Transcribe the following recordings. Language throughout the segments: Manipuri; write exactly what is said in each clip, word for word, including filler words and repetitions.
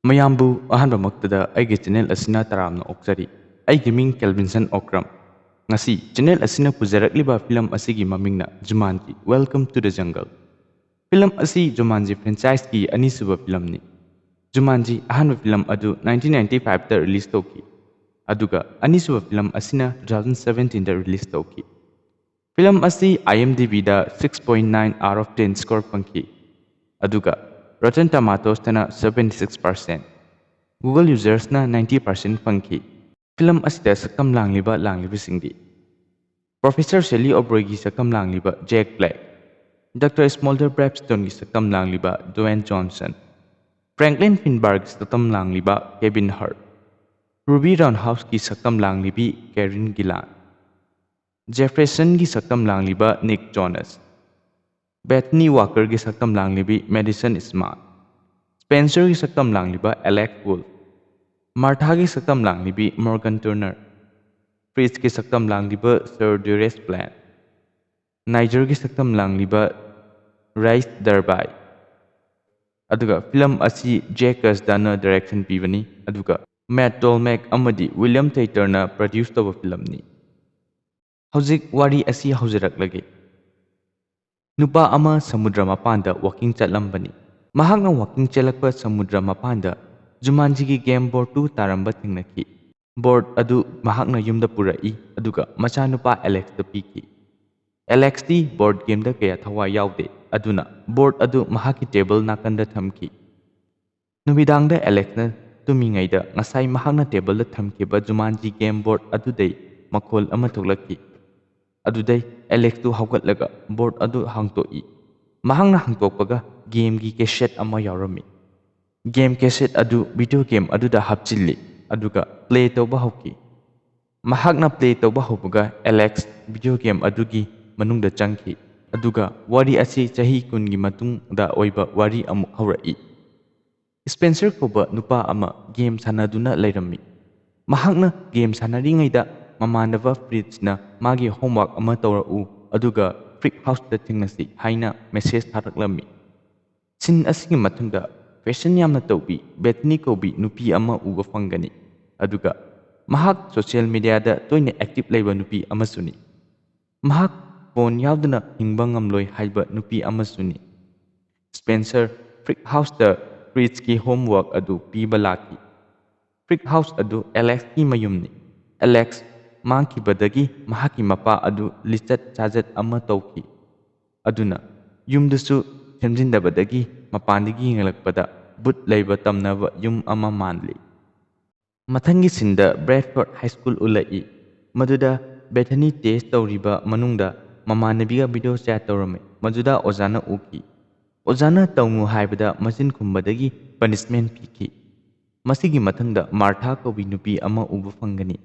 ꯃꯌꯥꯝꯕꯨ ꯑꯍꯥꯟꯕꯃꯛꯇꯗ ꯑꯩꯒꯤ ꯆꯦꯅꯦꯜ ꯑꯁꯤꯅ ꯇꯔꯥꯝꯅ ꯑꯣꯛꯆꯔꯤ꯫ ꯑꯩꯒꯤ ꯃꯤꯡ ꯀꯦꯜꯕꯤꯟꯁꯟ ꯑꯣꯀ꯭ꯔꯝ꯫ ꯉꯁꯤ ꯆꯦꯅꯦꯜ ꯑꯁꯤꯅ ꯄꯨꯖꯔꯛꯂꯤꯕ ꯐꯤꯂꯝ ꯑꯁꯤꯒꯤ ꯃꯃꯤꯡꯅ ꯖꯨꯃꯥꯟꯖꯤ, Welcome to the Jungle꯫ Film ꯑꯁꯤ ꯖꯨꯃꯥꯟꯖꯤ franchise ꯀꯤ ꯑꯅꯤꯁꯨꯕ ꯐꯤꯂꯝꯅꯤ꯫ ꯖꯨꯃꯥꯟꯖꯤ ꯑꯍꯥꯟꯕ ꯐꯤꯂꯝ ꯑꯗꯨ nineteen ninety five ꯇ release ꯇꯧꯈꯤ, ꯑꯗꯨꯒ ꯑꯅꯤꯁꯨꯕ ꯐꯤꯂꯝ ꯑꯁꯤꯅ two thousand seventeen ꯗ release ꯇꯧꯈꯤ꯫ ꯐꯤꯂꯝ ꯑꯁꯤ IMDb the six point nine out of ten score ꯐꯪꯈꯤ, ꯑꯗꯨꯒ Rotten Tomatoes ꯇꯅ seventy six percent, Google users ꯅ ninety percent ꯐꯪꯈꯤ꯫ ꯐꯤꯂꯝ ꯑꯁꯤꯗ ꯁꯛꯇꯝ ꯂꯥꯡꯂꯤꯕ ꯂꯥꯡꯂꯤꯕꯁꯤꯡꯗꯤ: Professor Sally O'Rourke ꯒꯤ ꯁꯛꯇꯝ ꯂꯥꯡꯂꯤꯕ ꯖꯦꯛ ꯕ꯭ꯂꯦꯛ, Doctor Smoulder Brabston ꯒꯤ ꯁꯛꯇꯝ ꯂꯥꯡꯂꯤꯕ ꯗ꯭ꯋꯦꯟ ꯖꯣꯟꯁꯟ, Franklin Finbar ꯒꯤ ꯁꯛꯇꯝ ꯂꯥꯡꯂꯤꯕ ꯀꯦꯕꯤꯟ ꯍꯔꯠ, Ruby Roundhouse ꯀꯤ ꯁꯛꯇꯝ ꯂꯥꯡꯂꯤꯕꯤ ꯀꯦꯔꯤꯟ ꯒꯤꯂꯥꯟ, Jefferson ꯒꯤ ꯁꯛꯇꯝ ꯂꯥꯡꯂꯤꯕ ꯅꯤꯛ ꯖꯣꯅꯁ, Bethany Walker ꯒꯤ ꯁꯛꯇꯝ ꯂꯥꯡꯂꯤꯕꯤ ꯃꯦꯗꯤꯁꯟ ꯁ꯭ꯃꯥꯔꯠ, Spencer ꯒꯤ ꯁꯛꯇꯝ ꯂꯥꯡꯂꯤꯕ ꯑꯦꯂꯦꯛ ꯋꯨꯜꯐ, Martha ꯒꯤ ꯁꯛꯇꯝ ꯂꯥꯡꯂꯤꯕꯤ ꯃꯣꯔꯒꯟ ꯇꯔꯅꯔ, Fritz ꯀꯤ ꯁꯛꯇꯝ ꯂꯥꯡꯂꯤꯕ ꯁꯔ ꯗ꯭ꯌꯨꯔꯦꯁ ꯕ꯭ꯂꯦꯟ, Nigel ꯒꯤ ꯁꯛꯇꯝ ꯂꯥꯡꯂꯤꯕ ꯔꯥꯏꯁ ꯗꯔꯕꯥꯏ꯫ ꯑꯗꯨꯒ ꯐꯤꯂꯝ ꯑꯁꯤ ꯖꯦꯛ ꯀꯁꯗꯥꯟꯅ direction ꯄꯤꯕꯅꯤ, ꯑꯗꯨꯒ ꯃꯦꯠ ꯇꯣꯜꯃꯦꯛ ꯑꯃꯗꯤ ꯋꯤꯂꯤꯌꯝ ꯊꯩꯇꯔꯅ produce ꯇꯧꯕ ꯐꯤꯂꯝꯅꯤ꯫ ꯍꯧꯖꯤꯛ ꯋꯥꯔꯤ ꯑꯁꯤ ꯍꯧꯖꯔꯛꯂꯒꯦ꯫ ꯅꯨꯄꯥ ꯑꯃ ꯁꯃꯨꯗ꯭ꯔ ꯃꯄꯥꯟꯗ walking ꯆꯠꯂꯝꯕꯅꯤ꯫ ꯃꯍꯥꯛꯅ walking ꯆꯦꯜꯂꯛꯄ ꯁꯃꯨꯗ꯭ꯔ ꯃꯄꯥꯟꯗ ꯖꯨꯃꯥꯟꯖꯤꯒꯤ game board ꯇꯨ ꯇꯥꯔꯝꯕ ꯊꯦꯡꯅꯈꯤ꯫ Board ꯑꯗꯨ ꯃꯍꯥꯛꯅ ꯌꯨꯝꯗ ꯄꯨꯔꯛꯏ, ꯑꯗꯨꯒ ꯃꯆꯥꯅꯨꯄꯥ ꯑꯦꯂꯦꯛꯁꯇ ꯄꯤꯈꯤ꯫ ꯑꯦꯂꯦꯛꯁꯇꯤ board game ꯗ ꯀꯌꯥ ꯊꯋꯥꯏ ꯌꯥꯎꯗꯦ, ꯑꯗꯨꯅ board ꯑꯗꯨ ꯃꯍꯥꯛꯀꯤ table ꯅꯥꯀꯟꯗ ꯊꯝꯈꯤ꯫ ꯅꯨꯃꯤꯗꯥꯡꯗ ꯑꯦꯂꯦꯛꯁꯅ ꯇꯨꯝꯃꯤꯉꯩꯗ ꯉꯁꯥꯏ ꯃꯍꯥꯛꯅ table ꯗ ꯊꯝꯈꯤꯕ ꯖꯨꯃꯥꯟꯖꯤ game board ꯑꯗꯨꯗꯩ ꯃꯈꯣꯜ ꯑꯃ ꯊꯣꯛꯂꯛꯈꯤ꯫ ꯑꯗꯨꯗꯩ ꯑꯦꯂꯦꯛꯁꯇꯨ ꯍꯧꯒꯠꯂꯒ board ꯑꯗꯨ ꯍꯥꯡꯇꯣꯛꯏ꯫ ꯃꯍꯥꯛꯅ ꯍꯥꯡꯇꯣꯛꯄꯒ game ꯒꯤ cassette ꯑꯃ ꯌꯥꯎꯔꯝꯃꯤ꯫ Game cassette ꯑꯗꯨ video game ꯑꯗꯨꯗ ꯍꯥꯞꯆꯤꯜꯂꯤ, ꯑꯗꯨꯒ play ꯇꯧꯕ ꯍꯧꯈꯤ꯫ ꯃꯍꯥꯛꯅ play ꯇꯧꯕ ꯍꯧꯕꯒ ꯑꯦꯂꯦꯛꯁ video game ꯑꯗꯨꯒꯤ ꯃꯅꯨꯡꯗ ꯆꯪꯈꯤ, ꯑꯗꯨꯒ ꯋꯥꯔꯤ ꯑꯁꯤ ꯆꯍꯤ ꯀꯨꯟꯒꯤ ꯃꯇꯨꯡꯗ ꯑꯣꯏꯕ ꯋꯥꯔꯤ ꯑꯃꯨꯛ ꯍꯧꯔꯛꯏ꯫ ꯁ꯭ꯄꯦꯟꯁꯔ ꯀꯧꯕ ꯅꯨꯄꯥ ꯑꯃ game ꯁꯥꯟꯅꯗꯨꯅ ꯂꯩꯔꯝꯃꯤ꯫ ꯃꯍꯥꯛꯅ game ꯁꯥꯟꯅꯔꯤꯉꯩꯗ ꯃꯃꯥꯟꯅꯕ ꯐ꯭ꯔꯤꯠꯁꯅ ꯃꯥꯒꯤ homework ꯑꯃ ꯇꯧꯔꯛꯎ, ꯑꯗꯨꯒ Freak House ꯇ ꯊꯦꯡꯅꯁꯤ ꯍꯥꯏꯅ message ꯊꯥꯔꯛꯂꯝꯃꯤ꯫ Scene ꯑꯁꯤꯒꯤ ꯃꯊꯪꯗ ꯐꯦꯁꯟ ꯌꯥꯝꯅ ꯇꯧꯕꯤ ꯕꯦꯊꯅꯤ ꯀꯧꯕꯤ ꯅꯨꯄꯤ ꯑꯃ ꯎꯕ ꯐꯪꯒꯅꯤ꯫ ꯑꯗꯨꯒ ꯃꯍꯥꯛ ꯁꯣꯁꯤꯌꯦꯜ ꯃꯤꯗꯤꯌꯥꯗ ꯇꯣꯏꯅ ꯑꯦꯛꯇꯤꯚ ꯂꯩꯕ ꯅꯨꯄꯤ ꯑꯃꯁꯨꯅꯤ꯫ ꯃꯍꯥꯛ ꯐꯣꯟ ꯌꯥꯎꯗꯅ ꯍꯤꯡꯕ ꯉꯝꯂꯣꯏ ꯍꯥꯏꯕ ꯅꯨꯄꯤ ꯑꯃꯁꯨꯅꯤ꯫ ꯁ꯭ꯄꯦꯟꯁꯔ ꯐ꯭ꯔꯤꯛ ꯍꯥꯎꯁꯇ ꯐ꯭ꯔꯤꯖꯀꯤ ꯍꯣꯝꯋꯥꯔꯛ ꯑꯗꯨ ꯄꯤꯕ ꯂꯥꯛꯈꯤ꯫ ꯐ꯭ꯔꯤꯛ ꯍꯥꯎꯁ ꯑꯗꯨ ꯑꯦꯂꯦꯛꯁꯀꯤ ꯃꯌꯨꯝꯅꯤ꯫ ꯑꯦꯂꯦꯛꯁ ꯃꯥꯡꯈꯤꯕꯗꯒꯤ ꯃꯍꯥꯛꯀꯤ ꯃꯄꯥ ꯑꯗꯨ ꯂꯤꯆꯠ ꯁꯥꯖꯠ ꯑꯃ ꯇꯧꯈꯤ꯫ ꯑꯗꯨꯅ ꯌꯨꯝꯗꯨꯁꯨ ꯁꯦꯝꯖꯤꯟꯗꯕꯗꯒꯤ ꯃꯄꯥꯟꯗꯒꯤ ꯌꯦꯡꯂꯛꯄꯗ ꯕꯨꯠ ꯂꯩꯕ ꯇꯝꯅꯕ ꯌꯨꯝ ꯑꯃ ꯃꯥꯟꯂꯤ꯫ ꯃꯊꯪꯒꯤ ꯁꯤꯟꯗ ꯕ꯭ꯔꯦꯗꯐꯣꯔꯗ ꯍꯥꯏ ꯁ꯭ꯀꯨꯜ ꯎꯠꯂꯛꯏ꯫ ꯃꯗꯨꯗ ꯕꯦꯊꯅꯤ ꯇꯦꯁ ꯇꯧꯔꯤꯕ ꯃꯅꯨꯡꯗ ꯃꯃꯥꯟꯅꯕꯤꯒ ꯚꯤꯗꯤꯑꯣ ꯆꯦꯠ ꯇꯧꯔꯝꯃꯤ꯫ ꯃꯗꯨꯗ ꯑꯣꯖꯥꯅ ꯎꯈꯤ꯫ ꯑꯣꯖꯥꯅ ꯇꯧꯅꯨ ꯍꯥꯏꯕꯗ ꯃꯆꯤꯟ ꯈꯨꯝꯕꯗꯒꯤ ꯄꯅꯤꯁꯃꯦꯟ ꯄꯤꯈꯤ꯫ ꯃꯁꯤꯒꯤ ꯃꯊꯪꯗ ꯃꯥꯔꯊꯥ ꯀꯧꯕꯤ ꯅꯨꯄꯤ ꯑꯃ ꯎꯕ ꯐꯪꯒꯅꯤ꯫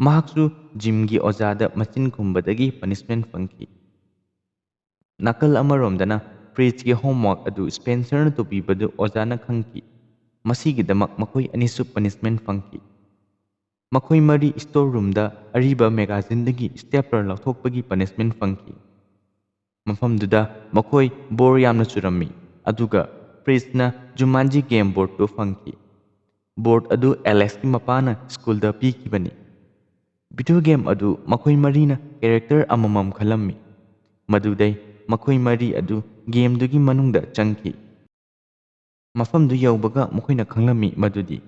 ꯃꯍꯥꯛꯁꯨ ꯖꯤꯝꯒꯤ ꯑꯣꯖꯥꯗ ꯃꯆꯤꯟ ꯈꯨꯝꯕꯗꯒꯤ ꯄꯅꯤꯁꯃꯦꯟ ꯐꯪꯈꯤ꯫ ꯅꯥꯀꯜ ꯑꯃꯔꯣꯝꯗꯅ ꯐ꯭ꯔꯤꯖꯀꯤ ꯍꯣꯝꯋꯥꯔꯛ ꯑꯗꯨ ꯁ꯭ꯄꯦꯟꯁꯔꯅ ꯇꯧꯕꯤꯕꯗꯨ ꯑꯣꯖꯥꯅ ꯈꯪꯈꯤ꯫ ꯃꯁꯤꯒꯤꯗꯃꯛ ꯃꯈꯣꯏ ꯑꯅꯤꯁꯨ ꯄꯅꯤꯁꯃꯦꯟ ꯐꯪꯈꯤ꯫ ꯃꯈꯣꯏ ꯃꯔꯤ ꯁ꯭ꯇꯣꯔ ꯔꯨꯝꯗ ꯑꯔꯤꯕ ꯃꯦꯒꯥꯖꯤꯟꯗꯒꯤ ꯁ꯭ꯇꯦꯄ꯭ꯂꯔ ꯂꯧꯊꯣꯛꯄꯒꯤ ꯄꯅꯤꯁꯃꯦꯟ ꯐꯪꯈꯤ꯫ ꯃꯐꯝꯗꯨꯗ ꯃꯈꯣꯏ ꯕꯣꯔ ꯌꯥꯝꯅ ꯆꯨꯔꯝꯃꯤ, ꯑꯗꯨꯒ ꯐ꯭ꯔꯤꯖꯅ ꯖꯨꯃꯥꯟꯖꯤ ꯒꯦꯝ ꯕꯣꯔꯗꯇꯨ ꯐꯪꯈꯤ꯫ ꯕꯣꯔꯗ ꯑꯗꯨ ꯑꯦꯂꯦꯛꯁꯀꯤ ꯃꯄꯥꯅ ꯁ꯭ꯀꯨꯜꯗ ꯄꯤꯈꯤꯕꯅꯤ꯫ ꯚꯤꯗꯤꯑꯣ ꯒꯦꯝ ꯑꯗꯨ ꯃꯈꯣꯏ ꯃꯔꯤꯅ ꯀꯦꯔꯦꯛꯇꯔ ꯑꯃꯃꯝ ꯈꯜꯂꯝꯃꯤ꯫ ꯃꯗꯨꯗꯩ ꯃꯈꯣꯏ ꯃꯔꯤ ꯑꯗꯨ ꯒꯦꯝꯗꯨꯒꯤ ꯃꯅꯨꯡꯗ ꯆꯪꯈꯤ꯫ ꯃꯐꯝꯗꯨ ꯌꯧꯕꯒ ꯃꯈꯣꯏꯅ ꯈꯪꯂꯝꯃꯤ ꯃꯗꯨꯗꯤ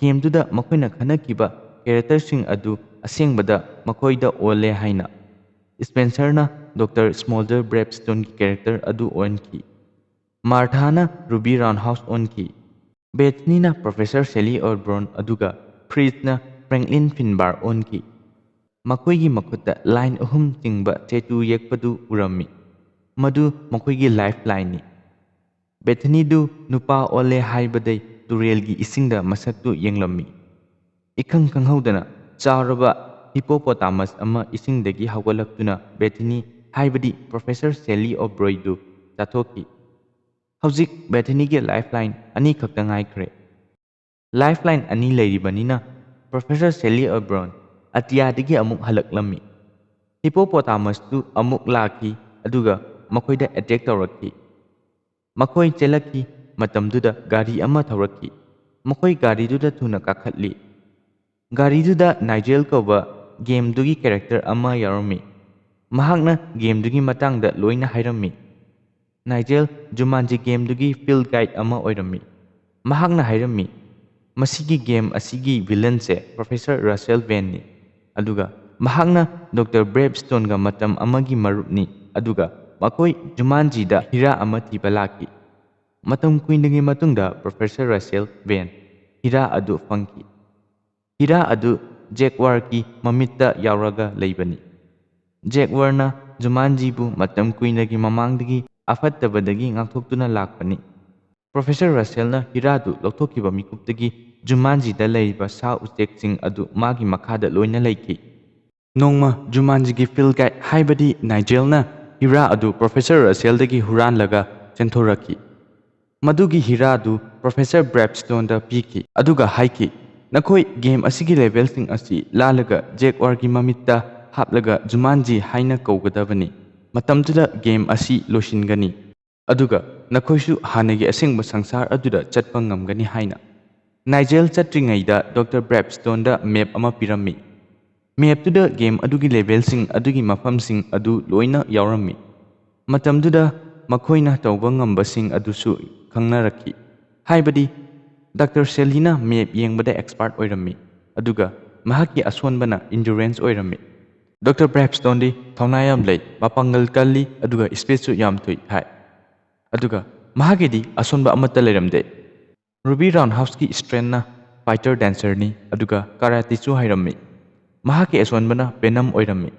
ꯒꯦꯝꯗꯨꯗ ꯃꯈꯣꯏꯅ ꯈꯟꯅꯈꯤꯕ ꯀꯦꯔꯦꯛꯇꯔꯁꯤꯡ ꯑꯗꯨ ꯑꯁꯦꯡꯕꯗ ꯃꯈꯣꯏꯗ ꯑꯣꯜꯂꯦ ꯍꯥꯏꯅ꯫ ꯁ꯭ꯄꯦꯟꯁꯔꯅ ꯗꯣꯛꯇꯔ ꯁ꯭ꯃꯣꯜꯗꯔ ꯕ꯭ꯔꯦꯞꯁꯇꯣꯟꯒꯤ ꯀꯦꯔꯦꯛꯇꯔ ꯑꯗꯨ ꯑꯣꯟꯈꯤ꯫ ꯃꯥꯔꯊꯥꯅ ꯔꯨꯕꯤ ꯔꯥꯎꯟꯍꯥꯎꯁ ꯑꯣꯟꯈꯤ꯫ ꯕꯦꯊꯅꯤꯅ ꯄ꯭ꯔꯣꯐꯦꯁꯔ ꯁꯦꯂꯤ ꯑꯣꯕ꯭ꯔꯣꯟ, ꯑꯗꯨꯒ ꯐ꯭ꯔꯤꯖꯅ ꯐ꯭ꯔꯦꯡꯛꯂꯤꯟ ꯐꯤꯟꯕꯥꯔ ꯑꯣꯟꯈꯤ꯫ ꯃꯈꯣꯏꯒꯤ ꯃꯈꯨꯠꯇ ꯂꯥꯏꯟ ꯑꯍꯨꯝ ꯆꯤꯡꯕ ꯆꯦꯇꯨ ꯌꯦꯛꯄꯗꯨ ꯎꯔꯝꯃꯤ꯫ ꯃꯗꯨ ꯃꯈꯣꯏꯒꯤ ꯂꯥꯏꯐ ꯂꯥꯏꯟꯅꯤ꯫ ꯕꯦꯊꯅꯤꯗꯨ ꯅꯨꯄꯥ ꯑꯣꯜꯂꯦ ꯍꯥꯏꯕꯗꯩ ꯇꯨꯔꯦꯜꯒꯤ ꯏꯁꯤꯡꯗ ꯃꯁꯛꯇꯨ ꯌꯦꯡꯂꯝꯃꯤ꯫ ꯏꯈꯪ ꯈꯪꯍꯧꯗꯅ ꯆꯥꯎꯔꯕ ꯍꯤꯄꯣꯄꯣꯇꯥꯃꯁ ꯑꯃ ꯏꯁꯤꯡꯗꯒꯤ ꯍꯧꯒꯠꯂꯛꯇꯨꯅ ꯕꯦꯊꯅꯤ, ꯍꯥꯏꯕꯗꯤ ꯄ꯭ꯔꯣꯐꯦꯁꯔ ꯁꯦꯂꯤ ꯑꯣꯕ꯭ꯔꯣꯏꯗꯨ ꯆꯥꯊꯣꯛꯈꯤ꯫ ꯍꯧꯖꯤꯛ ꯕꯦꯊꯅꯤꯒꯤ ꯂꯥꯏꯐ ꯂꯥꯏꯟ ꯑꯅꯤꯈꯛꯇ ꯉꯥꯏꯈ꯭ꯔꯦ꯫ ꯂꯥꯏꯐ ꯂꯥꯏꯟ ꯑꯅꯤ ꯂꯩꯔꯤꯕꯅꯤꯅ ꯄ꯭ꯔꯣꯐꯦꯁꯔ ꯁꯦꯂꯤ ꯑꯣꯕ꯭ꯔꯣꯟ ꯑꯇꯤꯌꯥꯗꯒꯤ ꯑꯃꯨꯛ ꯍꯜꯂꯛꯂꯝꯃꯤ꯫ ꯍꯤꯄꯣꯄꯣꯇꯥꯃꯁꯇꯨ ꯑꯃꯨꯛ ꯂꯥꯛꯈꯤ, ꯑꯗꯨꯒ ꯃꯈꯣꯏꯗ ꯑꯦꯇꯦꯛ ꯇꯧꯔꯛꯈꯤ꯫ ꯃꯈꯣꯏ ꯆꯦꯜꯂꯛꯈꯤ꯫ ꯃꯇꯝꯗꯨꯗ ꯒꯥꯔꯤ ꯑꯃ ꯊꯧꯔꯛꯈꯤ꯫ ꯃꯈꯣꯏ ꯒꯥꯔꯤꯗꯨꯗ ꯊꯨꯅ ꯀꯥꯈꯠꯂꯤ꯫ ꯒꯥꯔꯤꯗꯨꯗ ꯅꯥꯏꯖꯦꯜ ꯀꯧꯕ ꯒꯦꯝꯗꯨꯒꯤ ꯀꯦꯔꯦꯛꯇꯔ ꯑꯃ ꯌꯥꯎꯔꯝꯃꯤ꯫ ꯃꯍꯥꯛꯅ ꯒꯦꯝꯗꯨꯒꯤ ꯃꯇꯥꯡꯗ ꯂꯣꯏꯅ ꯍꯥꯏꯔꯝꯃꯤ꯫ ꯅꯥꯏꯖꯦꯜ ꯖꯨꯃꯥꯟꯖꯤ ꯒꯦꯝꯗꯨꯒꯤ ꯐꯤꯜꯗ ꯒꯥꯏꯗ ꯑꯃ ꯑꯣꯏꯔꯝꯃꯤ꯫ ꯃꯍꯥꯛꯅ ꯍꯥꯏꯔꯝꯃꯤ, "ꯃꯁꯤꯒꯤ ꯒꯦꯝ ꯑꯁꯤꯒꯤ ꯚꯤꯂꯟꯁꯦ ꯄ꯭ꯔꯣꯐꯦꯁꯔ ꯔꯁꯦꯜ ꯕꯦꯟꯅꯤ꯫ ꯑꯗꯨꯒ ꯃꯍꯥꯛꯅ ꯗꯣꯛꯇꯔ ꯕ꯭ꯔꯦꯞꯁ꯭ꯇꯣꯟꯒ ꯃꯇꯝ ꯑꯃꯒꯤ ꯃꯔꯨꯞꯅꯤ꯫ ꯑꯗꯨꯒ ꯃꯈꯣꯏ ꯖꯨꯃꯥꯟꯖꯤꯗ ꯍꯤꯔꯥ ꯑꯃ ꯊꯤꯕ ꯂꯥꯛꯈꯤ꯫ ꯃꯇꯝ ꯀꯨꯏꯅꯒꯤ ꯃꯇꯨꯡꯗ ꯄ꯭ꯔꯣꯐꯦꯁꯔ ꯔꯁꯦꯜ ꯕꯦꯟ ꯍꯤꯔꯥ ꯑꯗꯨ ꯐꯪꯈꯤ꯫ ꯍꯤꯔꯥ ꯑꯗꯨ ꯖꯦꯛꯋꯥꯔꯒꯤ ꯃꯃꯤꯠꯇ ꯌꯥꯎꯔꯒ ꯂꯩꯕꯅꯤ꯫ ꯖꯦꯛꯋꯥꯔꯅ ꯖꯨꯃꯥꯟꯖꯤꯕꯨ ꯃꯇꯝ ꯀꯨꯏꯅꯒꯤ ꯃꯃꯥꯡꯗꯒꯤ ꯑꯐꯠꯇꯕꯗꯒꯤ ꯉꯥꯛꯊꯣꯛꯇꯨꯅ ꯂꯥꯛꯄꯅꯤ꯫ ꯄ꯭ꯔꯣꯐꯦꯁꯔ ꯔꯁꯦꯜꯅ ꯍꯤꯔꯥꯗꯨ ꯂꯧꯊꯣꯛꯈꯤꯕ ꯃꯤꯀꯨꯞꯇꯒꯤ ꯖꯨꯃꯥꯟꯖꯤꯗ ꯂꯩꯔꯤꯕ ꯁꯥ ꯎꯆꯦꯛꯁꯤꯡ ꯑꯗꯨ ꯃꯥꯒꯤ ꯃꯈꯥꯗ ꯂꯣꯏꯅ ꯂꯩꯈꯤ꯫ ꯅꯣꯡꯃ ꯖꯨꯃꯥꯟꯖꯤꯒꯤ ꯐꯤꯜꯗ ꯒꯥꯏꯗ ꯍꯥꯏꯕꯗꯤ ꯅꯥꯏꯖꯦꯜꯅ ꯍꯤꯔꯥ ꯑꯗꯨ ꯄ꯭ꯔꯣꯐꯦꯁꯔ ꯔꯁꯦꯜꯗꯒꯤ ꯍꯨꯔꯥꯟꯂꯒ ꯆꯦꯟꯊꯣꯔꯛꯈꯤ꯫ ꯃꯗꯨꯒꯤ ꯍꯤꯔꯥꯗꯨ ꯄ꯭ꯔꯣꯐꯦꯁꯔ ꯕ꯭ꯔꯦꯞꯁ꯭ꯇꯣꯟꯗ ꯄꯤꯈꯤ, ꯑꯗꯨꯒ ꯍꯥꯏꯈꯤ, "ꯅꯈꯣꯏ ꯒꯦꯝ ꯑꯁꯤꯒꯤ ꯂꯦꯚꯦꯜꯁꯤꯡ ꯑꯁꯤ ꯂꯥꯜꯂꯒ ꯖꯦꯛꯋꯥꯔꯒꯤ ꯃꯃꯤꯠꯇ ꯍꯥꯞꯂꯒ ꯖꯨꯃꯥꯟꯖꯤ ꯍꯥꯏꯅ ꯀꯧꯒꯗꯕꯅꯤ꯫ ꯃꯇꯝꯗꯨꯗ ꯒꯦꯝ ꯑꯁꯤ ꯂꯣꯏꯁꯤꯟꯒꯅꯤ꯫ ꯑꯗꯨꯒ ꯅꯈꯣꯏꯁꯨ ꯍꯥꯟꯅꯒꯤ ꯑꯁꯦꯡꯕ ꯁꯪꯁꯥꯔ ꯑꯗꯨꯗ ꯆꯠꯄ ꯉꯝꯒꯅꯤ" ꯍꯥꯏꯅ꯫ ꯅꯥꯏꯖꯦꯜ ꯆꯠꯇ꯭ꯔꯤꯉꯩꯗ ꯗꯣꯛꯇꯔ ꯕ꯭ꯔꯦꯞꯁ꯭ꯇꯣꯟꯗ ꯃꯦꯞ ꯑꯃ ꯄꯤꯔꯝꯃꯤ꯫ ꯃꯦꯞꯇꯨꯗ ꯒꯦꯝ ꯑꯗꯨꯒꯤ ꯂꯦꯚꯦꯜꯁꯤꯡ ꯑꯗꯨꯒꯤ ꯃꯐꯝꯁꯤꯡ ꯑꯗꯨ ꯂꯣꯏꯅ ꯌꯥꯎꯔꯝꯃꯤ꯫ ꯃꯇꯝꯗꯨꯗ ꯃꯈꯣꯏꯅ ꯇꯧꯕ ꯉꯝꯕꯁꯤꯡ ꯑꯗꯨꯁꯨ ꯈꯪꯅꯔꯛꯈꯤ꯫ ꯍꯥꯏꯕꯗꯤ, ꯗꯥꯛꯇꯔ ꯁꯦꯂꯤꯅ ꯃꯦꯞ ꯌꯦꯡꯕꯗ ꯑꯦꯛꯁꯄꯥꯔꯠ ꯑꯣꯏꯔꯝꯃꯤ, ꯑꯗꯨꯒ ꯃꯍꯥꯛꯀꯤ ꯑꯁꯣꯟꯕꯅ ꯏꯟꯗꯨꯔꯦꯟꯁ ꯑꯣꯏꯔꯝꯃꯤ꯫ ꯗꯣꯛꯇꯔ ꯕ꯭ꯔꯦꯞꯁ꯭ꯇꯣꯟꯗꯤ ꯊꯧꯅꯥ ꯌꯥꯝ ꯂꯩ, ꯃꯄꯥꯡꯒꯜ ꯀꯜꯂꯤ, ꯑꯗꯨꯒ ꯁ꯭ꯄꯤꯗꯁꯨ ꯌꯥꯝ ꯊꯨꯏ ꯍꯥꯏ꯫ ꯑꯗꯨꯒ ꯃꯍꯥꯛꯀꯤꯗꯤ ꯑꯁꯣꯟꯕ ꯑꯃꯠꯇ ꯂꯩꯔꯝꯗꯦ꯫ ꯔꯨꯕꯤ ꯔꯥꯎꯟꯍꯥꯎꯁꯀꯤ ꯁ꯭ꯇ꯭ꯔꯦꯟꯅ ꯐꯥꯏꯇꯔ ꯗꯥꯟꯁꯔꯅꯤ, ꯑꯗꯨꯒ ꯀꯥꯔꯥꯇꯦꯁꯨ ꯍꯩꯔꯝꯃꯤ꯫ ꯃꯍꯥꯛꯀꯤ ꯑꯁꯣꯟꯕꯅ ꯚꯦꯅꯝ ꯑꯣꯏꯔꯝꯃꯤ,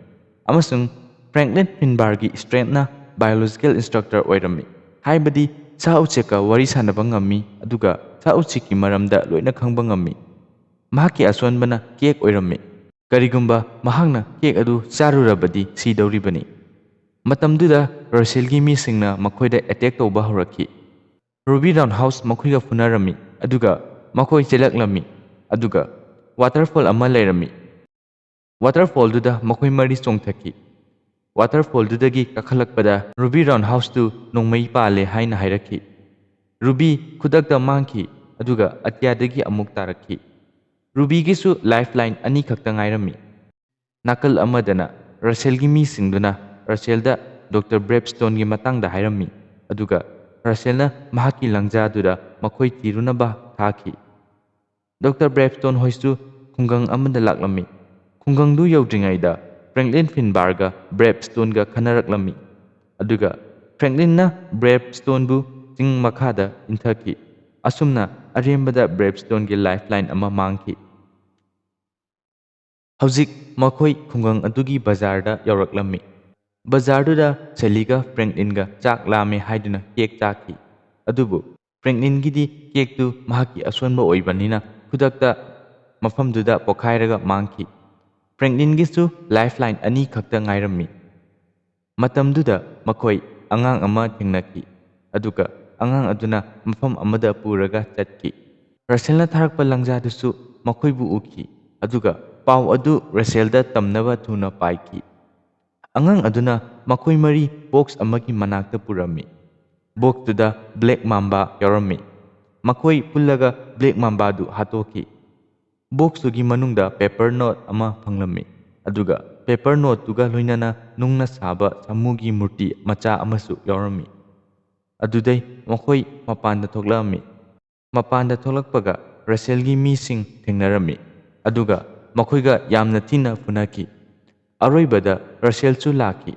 ꯑꯃꯁꯨꯡ ꯐ꯭ꯔꯦꯡꯛꯂꯤꯟ ꯐꯤꯟꯕꯥꯔꯒꯤ ꯁ꯭ꯇ꯭ꯔꯦꯟꯅ ꯕꯥꯏꯑꯣꯂꯣꯖꯤꯀꯦꯜ ꯏꯟꯁꯇ꯭ꯔꯛꯇꯔ ꯑꯣꯏꯔꯝꯃꯤ, ꯍꯥꯏꯕꯗꯤ ꯁꯥ ꯎꯆꯦꯛꯀ ꯋꯥꯔꯤ ꯁꯥꯟꯅꯕ ꯉꯝꯃꯤ, ꯑꯗꯨꯒ ꯁꯥ ꯎꯆꯦꯛꯀꯤ ꯃꯔꯝꯗ ꯂꯣꯏꯅ ꯈꯪꯕ ꯉꯝꯃꯤ꯫ ꯃꯍꯥꯛꯀꯤ ꯑꯁꯣꯟꯕꯅ ꯀꯦꯛ ꯑꯣꯏꯔꯝꯃꯤ꯫ ꯀꯔꯤꯒꯨꯝꯕ ꯃꯍꯥꯛꯅ ꯀꯦꯛ ꯑꯗꯨ ꯆꯥꯔꯨꯔꯕꯗꯤ ꯁꯤꯗꯧꯔꯤꯕꯅꯤ꯫ ꯃꯇꯝꯗꯨꯗ ꯔꯁꯦꯜꯒꯤ ꯃꯤꯁꯤꯡꯅ ꯃꯈꯣꯏꯗ ꯑꯦꯇꯦꯛ ꯇꯧꯕ ꯍꯧꯔꯛꯈꯤ꯫ ꯔꯨꯕꯤ ꯔꯥꯎꯟꯍꯥꯎꯁ ꯃꯈꯣꯏꯒ ꯐꯨꯅꯔꯝꯃꯤ, ꯑꯗꯨꯒ ꯃꯈꯣꯏ ꯆꯦꯜꯂꯛꯂꯝꯃꯤ, ꯑꯗꯨꯒ ꯋꯥꯇꯔꯐꯣꯜ ꯑꯃ ꯂꯩꯔꯝꯃꯤ꯫ ꯋꯥꯇꯔꯐꯣꯜꯗꯨꯗ ꯃꯈꯣꯏ ꯃꯔꯤ ꯆꯣꯡꯊꯈꯤ꯫ ꯋꯥꯇꯔꯐꯣꯜꯗꯨꯗꯒꯤ ꯀꯥꯈꯠꯂꯛꯄꯗ ꯔꯨꯕꯤ ꯔꯥꯎꯟꯍꯥꯎꯁꯇꯨ ꯅꯣꯡꯃꯩ ꯄꯥꯜꯂꯦ ꯍꯥꯏꯅ ꯍꯥꯏꯔꯛꯈꯤ꯫ ꯔꯨꯕꯤ ꯈꯨꯗꯛꯇ ꯃꯥꯡꯈꯤ, ꯑꯗꯨꯒ ꯑꯇꯤꯌꯥꯗꯒꯤ ꯑꯃꯨꯛ ꯇꯥꯔꯛꯈꯤ꯫ ꯔꯨꯕꯤꯒꯤꯁꯨ ꯂꯥꯏꯐ ꯂꯥꯏꯟ ꯑꯅꯤꯈꯛꯇ ꯉꯥꯏꯔꯝꯃꯤ꯫ ꯅꯥꯀꯜ ꯑꯃꯗꯅ ꯔꯁꯦꯜꯒꯤ ꯃꯤꯁꯤꯡꯗꯨꯅ ꯔꯁꯦꯜꯗ ꯗꯣꯛꯇꯔ ꯕ꯭ꯔꯦꯞꯁꯇꯣꯟꯒꯤ ꯃꯇꯥꯡꯗ ꯍꯥꯏꯔꯝꯃꯤ, ꯑꯗꯨꯒ ꯔꯁꯦꯜꯅ ꯃꯍꯥꯛꯀꯤ ꯂꯪꯖꯥꯗꯨꯗ ꯃꯈꯣꯏ ꯊꯤꯔꯨꯅꯕ ꯊꯥꯈꯤ꯫ ꯗꯣꯛꯇꯔ ꯕ꯭ꯔꯦꯞꯁꯇꯣꯟ ꯍꯣꯏꯁꯨ ꯈꯨꯡꯒꯪ ꯑꯃꯗ ꯂꯥꯛꯂꯝꯃꯤ꯫ ꯈꯨꯡꯒꯪꯗꯨ ꯌꯧꯗ꯭ꯔꯤꯉꯩꯗ ꯐ꯭ꯔꯦꯡꯛꯂꯤꯟ ꯐꯤꯟꯕꯥꯔꯒ ꯕ꯭ꯔꯦꯞꯁꯇꯣꯟꯒ ꯈꯟꯅꯔꯛꯂꯝꯃꯤ, ꯑꯗꯨꯒ ꯐ꯭ꯔꯦꯡꯛꯂꯤꯟꯅ ꯕ꯭ꯔꯦꯞꯁꯇꯣꯟꯕꯨ ꯆꯤꯡ ꯃꯈꯥꯗ ꯏꯟꯊꯈꯤ꯫ ꯑꯁꯨꯝꯅ ꯑꯔꯦꯝꯕꯗ ꯕ꯭ꯔꯦꯞꯁꯇꯣꯟꯒꯤ ꯂꯥꯏꯐ ꯂꯥꯏꯟ ꯑꯃ ꯃꯥꯡꯈꯤ꯫ ꯍꯧꯖꯤꯛ ꯃꯈꯣꯏ ꯈꯨꯡꯒꯪ ꯑꯗꯨꯒꯤ ꯕꯖꯥꯔꯗ ꯌꯧꯔꯛꯂꯝꯃꯤ꯫ ꯕꯖꯥꯔꯗꯨꯗ ꯁꯦꯂꯤꯒ ꯐ꯭ꯔꯦꯡꯛꯂꯤꯟꯒ ꯆꯥꯛ ꯂꯥꯝꯃꯦ ꯍꯥꯏꯗꯨꯅ ꯀꯦꯛ ꯆꯥꯈꯤ꯫ ꯑꯗꯨꯕꯨ ꯐ꯭ꯔꯦꯡꯛꯂꯤꯟꯒꯤꯗꯤ ꯀꯦꯛꯇꯨ ꯃꯍꯥꯛꯀꯤ ꯑꯁꯣꯟꯕ ꯑꯣꯏꯕꯅꯤꯅ ꯈꯨꯗꯛꯇ ꯃꯐꯝꯗꯨꯗ ꯄꯣꯈꯥꯏꯔꯒ ꯃꯥꯡꯈꯤ꯫ ꯐ꯭ꯔꯦꯡꯛꯂꯤꯟꯒꯤꯁꯨ ꯂꯥꯏꯐ ꯂꯥꯏꯟ ꯑꯅꯤ ꯈꯛꯇ ꯉꯥꯏꯔꯝꯃꯤ꯫ ꯃꯇꯝꯗꯨꯗ ꯃꯈꯣꯏ ꯑꯉꯥꯡ ꯑꯃ ꯊꯦꯡꯅꯈꯤ, ꯑꯗꯨꯒ ꯑꯉꯥꯡ ꯑꯗꯨꯅ ꯃꯐꯝ ꯑꯃꯗ ꯄꯨꯔꯒ ꯆꯠꯈꯤ꯫ ꯔꯁꯦꯜꯅ ꯊꯥꯔꯛꯄ ꯂꯪꯖꯥꯗꯨꯁꯨ ꯃꯈꯣꯏꯕꯨ ꯎꯈꯤ, ꯑꯗꯨꯒ ꯄꯥꯎ ꯑꯗꯨ ꯔꯁꯦꯜꯗ ꯇꯝꯅꯕ ꯊꯨꯅ ꯄꯥꯏꯈꯤ꯫ ꯑꯉꯥꯡ ꯑꯗꯨꯅ ꯃꯈꯣꯏ ꯃꯔꯤ ꯕꯣꯛꯁ ꯑꯃꯒꯤ ꯃꯅꯥꯛꯇ ꯄꯨꯔꯝꯃꯤ꯫ ꯕꯣꯛꯁꯇꯨꯗ ꯕ꯭ꯂꯦꯛ ꯃꯥꯝꯕꯥ ꯌꯥꯎꯔꯝꯃꯤ꯫ ꯃꯈꯣꯏ ꯄꯨꯜꯂꯒ ꯕ꯭ꯂꯦꯛ ꯃꯥꯝꯕꯥꯗꯨ ꯍꯥꯠꯇꯣꯛꯈꯤ꯫ ꯕꯣꯛꯁꯇꯨꯒꯤ ꯃꯅꯨꯡꯗ ꯄꯦꯄꯔ ꯅꯣꯠ ꯑꯃ ꯐꯪꯂꯝꯃꯤ, ꯑꯗꯨꯒ ꯄꯦꯄꯔ ꯅꯣꯠꯇꯨꯒ ꯂꯣꯏꯅꯅ ꯅꯨꯡꯅ ꯁꯥꯕ ꯁꯥꯃꯨꯒꯤ ꯃꯨꯔꯇꯤ ꯃꯆꯥ ꯑꯃꯁꯨ ꯌꯥꯎꯔꯝꯃꯤ꯫ ꯑꯗꯨꯗꯩ ꯃꯈꯣꯏ ꯃꯄꯥꯟꯗ ꯊꯣꯛꯂꯛꯂꯝꯃꯤ꯫ ꯃꯄꯥꯟꯗ ꯊꯣꯛꯂꯛꯄꯒ ꯔꯁꯦꯜꯒꯤ ꯃꯤꯁꯤꯡ ꯊꯦꯡꯅꯔꯝꯃꯤ, ꯑꯗꯨꯒ ꯃꯈꯣꯏꯒ ꯌꯥꯝꯅ ꯊꯤꯅ ꯐꯨꯅꯈꯤ꯫ ꯑꯔꯣꯏꯕꯗ ꯔꯁꯦꯜꯁꯨ ꯂꯥꯛꯈꯤ꯫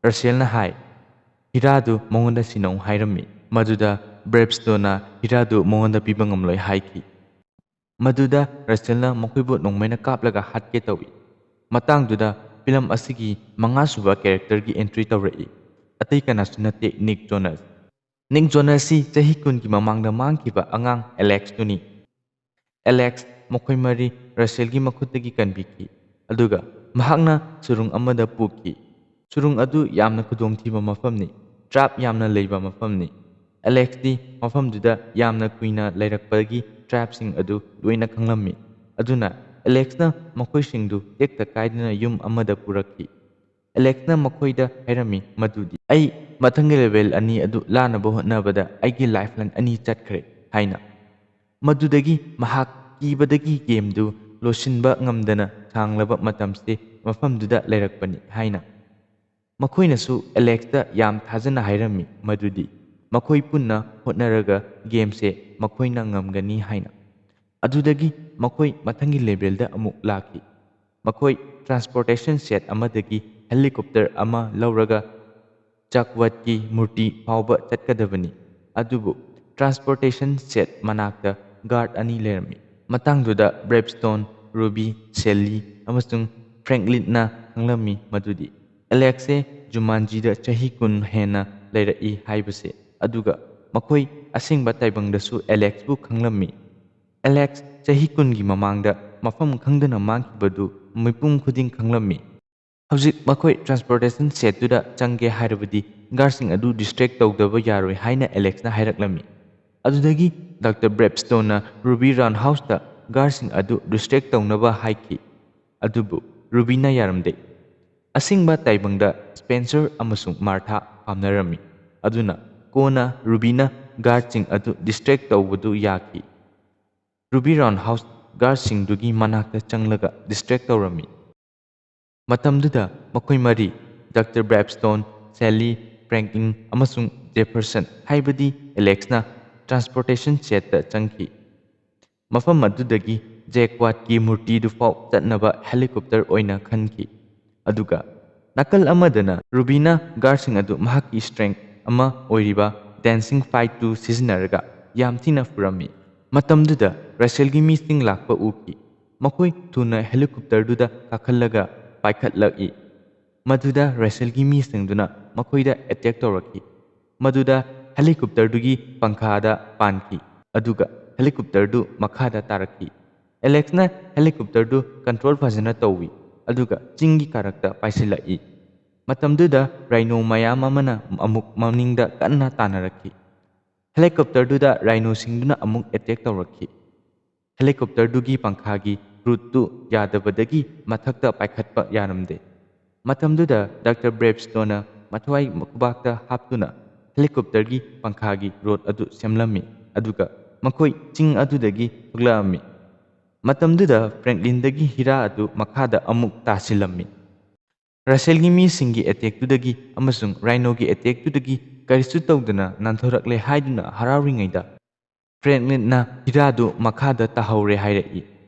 ꯔꯁꯦꯜꯅ ꯍꯥꯏ, "ꯍꯤꯔꯥꯗꯨ ꯃꯉꯣꯟꯗ ꯁꯤꯟꯅꯧ" ꯍꯥꯏꯔꯝꯃꯤ꯫ ꯃꯗꯨꯗ ꯕ꯭ꯔꯦꯞꯁꯇꯣꯟꯅ ꯍꯤꯔꯥꯗꯨ ꯃꯉꯣꯟꯗ ꯄꯤꯕ ꯉꯝꯂꯣꯏ ꯍꯥꯏꯈꯤ꯫ ꯃꯗꯨꯗ ꯔꯁꯦꯜꯅ ꯃꯈꯣꯏꯕꯨ ꯅꯣꯡꯃꯩꯅ ꯀꯥꯞꯂꯒ ꯍꯥꯠꯀꯦ ꯇꯧꯏ꯫ ꯃꯇꯥꯡꯗꯨꯗ ꯐꯤꯂꯝ ꯑꯁꯤꯒꯤ ꯃꯉꯥꯁꯨꯕ ꯀꯦꯔꯦꯛꯇꯔꯒꯤ ꯑꯦꯟꯇ꯭ꯔꯤ ꯇꯧꯔꯛꯏ꯫ ꯑꯇꯩ ꯀꯅꯥꯁꯨ ꯅꯠꯇꯦ, ꯅꯤꯛ ꯖꯣꯅꯁ꯫ ꯅꯤꯛ ꯖꯣꯅꯁꯁꯤ ꯆꯍꯤ ꯀꯨꯟꯒꯤ ꯃꯃꯥꯡꯗ ꯃꯥꯡꯈꯤꯕ ꯑꯉꯥꯡ ꯑꯦꯂꯦꯛꯁꯇꯨꯅꯤ꯫ ꯑꯦꯂꯦꯛꯁ ꯃꯈꯣꯏ ꯃꯔꯤ ꯔꯁꯦꯜꯒꯤ ꯃꯈꯨꯠꯇꯒꯤ ꯀꯟꯕꯤꯈꯤ, ꯑꯗꯨꯒ ꯃꯍꯥꯛꯅ ꯁꯨꯔꯨꯡ ꯑꯃꯗ ꯄꯨꯈꯤ꯫ ꯁꯨꯔꯨꯡ ꯑꯗꯨ ꯌꯥꯝꯅ ꯈꯨꯗꯣꯡꯊꯤꯕ ꯃꯐꯝꯅꯤ, ꯇ꯭ꯔꯥꯞ ꯌꯥꯝꯅ ꯂꯩꯕ ꯃꯐꯝꯅꯤ꯫ ꯑꯦꯂꯦꯛꯁꯇꯤ ꯃꯐꯝꯗꯨꯗ ꯌꯥꯝꯅ ꯀꯨꯏꯅ ꯂꯩꯔꯛꯄꯒꯤ ꯇ꯭ꯔꯥꯞꯁꯤꯡ ꯑꯗꯨ ꯂꯣꯏꯅ ꯈꯪꯂꯝꯃꯤ꯫ ꯑꯗꯨꯅ ꯑꯦꯂꯦꯛꯁꯅ ꯃꯈꯣꯏꯁꯤꯡꯗꯨ ꯇꯦꯛꯇ ꯀꯥꯏꯗꯅ ꯌꯨꯝ ꯑꯃꯗ ꯄꯨꯔꯛꯈꯤ꯫ ꯑꯦꯂꯦꯛꯁꯅ ꯃꯈꯣꯏꯗ ꯍꯥꯏꯔꯝꯃꯤ ꯃꯗꯨꯗꯤ, "ꯑꯩ ꯃꯊꯪꯒꯤ ꯂꯦꯚꯦꯜ ꯑꯅꯤ ꯑꯗꯨ ꯂꯥꯟꯅꯕ ꯍꯣꯠꯅꯕꯗ ꯑꯩꯒꯤ ꯂꯥꯏꯐ ꯂꯥꯏꯟ ꯑꯅꯤ ꯆꯠꯈ꯭ꯔꯦ ꯍꯥꯏꯅ꯫ ꯃꯗꯨꯗꯒꯤ ꯃꯍꯥꯛ ꯀꯤꯕꯗꯒꯤ ꯒꯦꯝꯗꯨ ꯂꯣꯏꯁꯤꯟꯕ ꯉꯝꯗꯅ ꯁꯥꯡꯂꯕ ꯃꯇꯝꯁꯦ ꯃꯐꯝꯗꯨꯗ ꯂꯩꯔꯛꯄꯅꯤ ꯍꯥꯏꯅ꯫ ꯃꯈꯣꯏꯅꯁꯨ ꯑꯦꯂꯦꯛꯁꯇ ꯌꯥꯝ ꯊꯥꯖꯅ ꯍꯥꯏꯔꯝꯃꯤ ꯃꯗꯨꯗꯤ ꯃꯈꯣꯏ ꯄꯨꯟꯅ ꯍꯣꯠꯅꯔꯒ ꯒꯦꯝꯁꯦ ꯃꯈꯣꯏꯅ ꯉꯝꯒꯅꯤ ꯍꯥꯏꯅ꯫ ꯑꯗꯨꯗꯒꯤ ꯃꯈꯣꯏ ꯃꯊꯪꯒꯤ ꯂꯦꯚꯦꯜꯗ ꯑꯃꯨꯛ ꯂꯥꯛꯈꯤ꯫ ꯃꯈꯣꯏ ꯇ꯭ꯔꯥꯟꯁꯄꯣꯔꯇꯦꯁꯟ ꯁꯦꯠ ꯑꯃꯗꯒꯤ ꯍꯦꯂꯤꯀꯣꯞꯇꯔ ꯑꯃ ꯂꯧꯔꯒ ꯆꯥꯛꯋꯥꯠꯀꯤ ꯃꯨꯔꯇꯤ ꯐꯥꯎꯕ ꯆꯠꯀꯗꯕꯅꯤ꯫ ꯑꯗꯨꯕꯨ ꯇ꯭ꯔꯥꯟꯁꯄꯣꯔꯇꯦꯁꯟ ꯁꯦꯠ ꯃꯅꯥꯛꯇ ꯒꯥꯔꯗ ꯑꯅꯤ ꯂꯩꯔꯝꯃꯤ꯫ ꯃꯇꯥꯡꯗꯨꯗ ꯕ꯭ꯔꯦꯞꯁ꯭ꯇꯣꯟ, ꯔꯨꯕꯤ, ꯁꯦꯂꯤ ꯑꯃꯁꯨꯡ ꯐ꯭ꯔꯦꯡꯛꯂꯤꯟꯅ ꯈꯪꯂꯝꯃꯤ ꯃꯗꯨꯗꯤ ꯑꯦꯂꯦꯛꯁꯁꯦ ꯖꯨꯃꯥꯟꯖꯤꯗ ꯆꯍꯤ ꯀꯨꯟ ꯍꯦꯟꯅ ꯂꯩꯔꯛꯏ ꯍꯥꯏꯕꯁꯦ꯫ ꯑꯗꯨꯒ ꯃꯈꯣꯏ ꯑꯁꯦꯡꯕ ꯇꯥꯏꯕꯪꯗꯁꯨ ꯑꯦꯂꯦꯛꯁꯄꯨ ꯈꯪꯂꯝꯃꯤ꯫ ꯑꯦꯂꯦꯛꯁ ꯆꯍꯤ ꯀꯨꯟꯒꯤ ꯃꯃꯥꯡꯗ ꯃꯐꯝ ꯈꯪꯗꯅ ꯃꯥꯡꯈꯤꯕꯗꯨ ꯃꯤꯄꯨꯝ ꯈꯨꯗꯤꯡ ꯈꯪꯂꯝꯃꯤ꯫ ꯍꯧꯖꯤꯛ ꯃꯈꯣꯏ ꯇ꯭ꯔꯥꯟꯁꯄꯣꯔꯇꯦꯁꯟ ꯁꯦꯠꯇꯨꯗ ꯆꯪꯒꯦ ꯍꯥꯏꯔꯕꯗꯤ ꯒꯥꯔꯗꯁꯤꯡ ꯑꯗꯨ ꯗꯤꯁꯇ꯭ꯔꯦꯛ ꯇꯧꯗꯕ ꯌꯥꯔꯣꯏ ꯍꯥꯏꯅ ꯑꯦꯂꯦꯛꯁꯅ ꯍꯥꯏꯔꯛꯂꯝꯃꯤ꯫ ꯑꯗꯨꯗꯒꯤ ꯗꯥꯛꯇꯔ ꯕ꯭ꯔꯦꯞꯁ꯭ꯇꯣꯟꯅ ꯔꯨꯕꯤ ꯔꯥꯎꯟ ꯍꯥꯎꯁꯇ ꯒꯥꯔꯗꯁꯤꯡ ꯑꯗꯨ ꯗꯤꯁꯇ꯭ꯔꯦꯛ ꯇꯧꯅꯕ ꯍꯥꯏꯈꯤ꯫ ꯑꯗꯨꯕꯨ ꯔꯨꯕꯤꯅ ꯌꯥꯔꯝꯗꯦ꯫ ꯑꯁꯦꯡꯕ ꯇꯥꯏꯕꯪꯗ ꯁ꯭ꯄꯦꯟꯁꯔ ꯑꯃꯁꯨꯡ ꯃꯥꯔꯊꯥ ꯄꯥꯝꯅꯔꯝꯃꯤ꯫ ꯑꯗꯨꯅ ꯀꯣꯟꯅ ꯔꯨꯕꯤꯅ ꯒꯥꯔꯗꯁꯤꯡ ꯑꯗꯨ ꯗꯤꯁꯇ꯭ꯔꯦꯛ ꯇꯧꯕꯗꯨ ꯌꯥꯈꯤ꯫ ꯔꯨꯕꯤ ꯔꯥꯎꯟ ꯍꯥꯎꯁ ꯒꯥꯔꯗꯁꯤꯡꯗꯨꯒꯤ ꯃꯅꯥꯛꯇ ꯆꯪꯂꯒ ꯗꯤꯁꯇ꯭ꯔꯦꯛ ꯇꯧꯔꯝꯃꯤ꯫ ꯃꯇꯝꯗꯨꯗ ꯃꯈꯣꯏ ꯃꯔꯤ, ꯗꯥꯛꯇꯔ ꯕ꯭ꯔꯦꯞꯁ꯭ꯇꯣꯟ, ꯁꯦꯂꯤ, ꯐ꯭ꯔꯦꯡꯛꯂꯤꯟ ꯑꯃꯁꯨꯡ ꯖꯦꯐꯔꯁꯟ, ꯍꯥꯏꯕꯗꯤ ꯑꯦꯂꯦꯛꯁꯅ ꯇ꯭ꯔꯥꯟꯁꯄꯣꯔꯇꯦꯁꯟ ꯁꯦꯠꯇ ꯆꯪꯈꯤ꯫ ꯃꯐꯝ ꯑꯗꯨꯗꯒꯤ ꯖꯦꯛꯋꯥꯠꯀꯤ ꯃꯨꯔꯇꯤꯗꯨꯐꯥꯎ ꯆꯠꯅꯕ ꯍꯦꯂꯤꯀꯣꯞꯇꯔ ꯑꯣꯏꯅ ꯈꯟꯈꯤ꯫ ꯑꯗꯨꯒ ꯅꯥꯀꯜ ꯑꯃꯗꯅ ꯔꯨꯕꯤꯅ ꯒꯥꯔꯗꯁꯤꯡ ꯑꯗꯨ ꯃꯍꯥꯛꯀꯤ ꯁ꯭ꯇ꯭ꯔꯦꯡ ꯑꯃ ꯑꯣꯏꯔꯤꯕ ꯗꯦꯟꯁꯤꯡ ꯐꯥꯏꯠꯇꯨ ꯁꯤꯖꯤꯟꯅꯔꯒ ꯌꯥꯝ ꯊꯤꯅ ꯐꯨꯔꯝꯃꯤ꯫ ꯃꯇꯝꯗꯨꯗ ꯔꯁꯦꯜꯒꯤ ꯃꯤꯁꯤꯡ ꯂꯥꯛꯄ ꯎꯈꯤ꯫ ꯃꯈꯣꯏ ꯊꯨꯅ ꯍꯦꯂꯤꯀꯣꯞꯇꯔꯗꯨꯗ ꯀꯥꯈꯠꯂꯒ ꯄꯥꯏꯈꯠꯂꯛꯏ꯫ ꯃꯗꯨꯗ ꯔꯁꯦꯜꯒꯤ ꯃꯤꯁꯤꯡꯗꯨꯅ ꯃꯈꯣꯏꯗ ꯑꯦꯇꯦꯛ ꯇꯧꯔꯛꯈꯤ꯫ ꯃꯗꯨꯗ ꯍꯦꯂꯤꯀꯣꯞꯇꯔꯗꯨꯒꯤ ꯄꯪꯈꯥꯗ ꯄꯥꯟꯈꯤ, ꯑꯗꯨꯒ ꯍꯦꯂꯤꯀꯣꯞꯇꯔꯗꯨ ꯃꯈꯥꯗ ꯇꯥꯔꯛꯈꯤ꯫ ꯑꯦꯂꯦꯛꯁꯅ ꯍꯦꯂꯤꯀꯣꯞꯇꯔꯗꯨ ꯀꯟꯇ꯭ꯔꯣꯜ ꯐꯖꯅ ꯇꯧꯏ, ꯑꯗꯨꯒ ꯆꯤꯡꯒꯤ ꯀꯥꯔꯛꯇ ꯄꯥꯏꯁꯤꯜꯂꯛꯏ꯫ ꯃꯇꯝꯗꯨꯗ ꯔꯥꯏꯅꯣ ꯃꯌꯥꯝ ꯑꯃꯅ ꯑꯃꯨꯛ ꯃꯅꯤꯡꯗ ꯀꯟꯅ ꯇꯥꯟꯅꯔꯛꯈꯤ꯫ ꯍꯦꯂꯤꯀꯣꯞꯇꯔꯗꯨꯗ ꯔꯥꯏꯅꯣꯁꯤꯡꯗꯨꯅ ꯑꯃꯨꯛ ꯑꯦꯇꯦꯛ ꯇꯧꯔꯛꯈꯤ꯫ ꯍꯦꯂꯤꯀꯣꯞꯇꯔꯗꯨꯒꯤ ꯄꯪꯈꯥꯒꯤ ꯔꯨꯠꯇꯨ ꯌꯥꯗꯕꯗꯒꯤ ꯃꯊꯛꯇ ꯄꯥꯏꯈꯠꯄ ꯌꯥꯔꯝꯗꯦ꯫ ꯃꯇꯝꯗꯨꯗ ꯗꯥꯛꯇꯔ ꯕ꯭ꯔꯦꯞꯁ꯭ꯇꯣꯟꯅ ꯃꯊ꯭ꯋꯥꯏ ꯈꯨꯕꯥꯛꯇ ꯍꯥꯞꯇꯨꯅ ꯍꯦꯂꯤꯀꯣꯞꯇꯔꯒꯤ ꯄꯪꯈꯥꯒꯤ ꯔꯣꯗ ꯑꯗꯨ ꯁꯦꯝꯂꯝꯃꯤ, ꯑꯗꯨꯒ ꯃꯈꯣꯏ ꯆꯤꯡ ꯑꯗꯨꯗꯒꯤ ꯊꯣꯛꯂꯛꯑꯝꯃꯤ꯫ ꯃꯇꯝꯗꯨꯗ ꯐ꯭ꯔꯦꯡꯛꯂꯤꯟꯗꯒꯤ ꯍꯤꯔꯥ ꯑꯗꯨ ꯃꯈꯥꯗ ꯑꯃꯨꯛ ꯇꯥꯁꯤꯜꯂꯝꯃꯤ꯫ ꯔꯁꯦꯜꯒꯤ ꯃꯤꯁꯤꯡꯒꯤ ꯑꯦꯇꯦꯛꯇꯨꯗꯒꯤ ꯑꯃꯁꯨꯡ ꯔꯥꯏꯅꯣꯒꯤ ꯑꯦꯇꯦꯛꯇꯨꯗꯒꯤ ꯀꯔꯤꯁꯨ ꯇꯧꯗꯅ ꯅꯥꯟꯊꯣꯔꯛꯂꯦ ꯍꯥꯏꯗꯨꯅ ꯍꯔꯥꯎꯔꯤꯉꯩꯗ, ꯐ꯭ꯔꯦꯡꯛꯂꯤꯟꯅ ꯍꯤꯔꯥꯗꯨ ꯃꯈꯥꯗ ꯇꯥꯍꯧꯔꯦ ꯍꯥꯏꯔꯛꯏ꯫